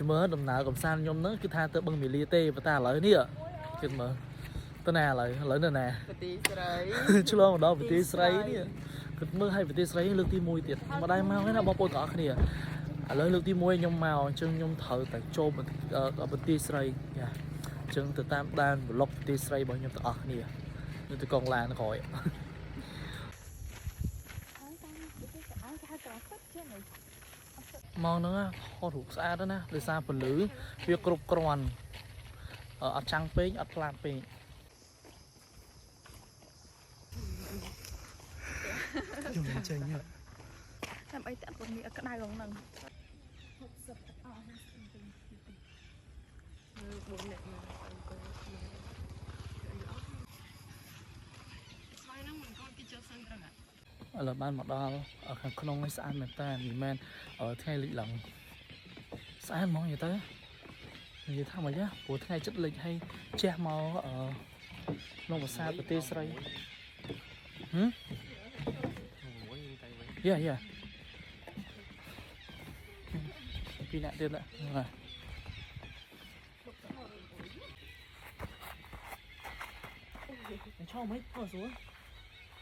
មើលដំណើរកំសាន្តខ្ញុំហ្នឹងគឺថាទៅបឹងមាលាទេប៉ុន្តែឥឡូវនេះគិតមើលទៅណាឥឡូវឥឡូវនៅណា ប្រទីស្រី ឆ្លងមកដល់ប្រទេសស្រីនេះគិតមើលឲ្យប្រទេសស្រីលើកទី1ទៀតខ្ញុំមិនដែរមកទេណាបងប្អូនទាំងអស់គ្នាឥឡូវលើកទី1ខ្ញុំមកអញ្ចឹងខ្ញុំត្រូវតែចូលប្រទេសស្រីយ៉ាអញ្ចឹងទៅតាមដាន vlog ប្រទេសស្រីរបស់ខ្ញុំទាំងអស់គ្នានៅទៅកងឡានក្រោយ មកហ្នឹងណាថតរូបស្អាតណាស់ដោយសារពន្លឺវាគ្រប់គ្រាន់អត់ចាំងពេកអត់ផ្លាតពេកខ្ញុំចេញ ដើម្បីតាក់ពុននេះឲ្យក្តៅហ្នឹង 4នាក់មកអង្គុយស្វ័យហ្នឹងមិនកូនគេចូលសឹងត្រឹង ឥឡូវបានមកដល់ខាងក្នុងនេះស្អាតមែនតើមិនមែនថ្ងៃលិចឡើងស្អាតហ្មងនិយាយទៅនិយាយថាម៉េចព្រោះថ្ងៃចិត្តលិចហើយជះមកក្នុងប្រាសាទប្រទេសស្រីហឹមយ៉ាយ៉ាពីរអ្នកទៀតណាឈោមិនអត់ស្រួល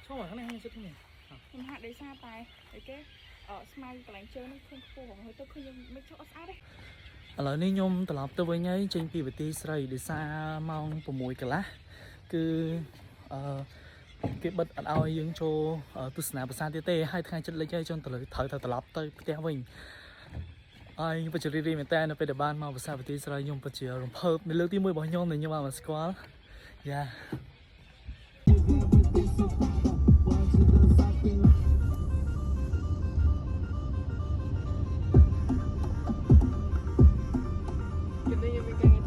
ឈោខាងនេះចិត្តនេះ ខ្ញុំហាក់ដោយសារតែអីគេអស្មៅកន្លែងជើងហ្នឹងឃើញខ្ពស់ហ្មងហើយទៅឃើញខ្ញុំមិនចុះអត់ស្អាតទេ ឥឡូវនេះខ្ញុំត្រឡប់ទៅវិញហើយចេញពីប្រទេសស្រីដោយសារម៉ោង6កន្លះគឺអឺគេបិទអត់ឲ្យយើងចូលទស្សនាប្រាសាទទៀតទេហើយថ្ងៃចិត្តលិចហើយចង់ទៅត្រូវតែត្រឡប់ទៅផ្ទះវិញហើយខ្ញុំពិតជារីករាយមែនតើនៅពេលដែលបានមកប្រាសាទប្រទេសស្រីខ្ញុំពិតជារំភើបនៅលើកទី1របស់ខ្ញុំដែលខ្ញុំបានមកស្គាល់យ៉ា គេទៅខ្ញុំមានការងារ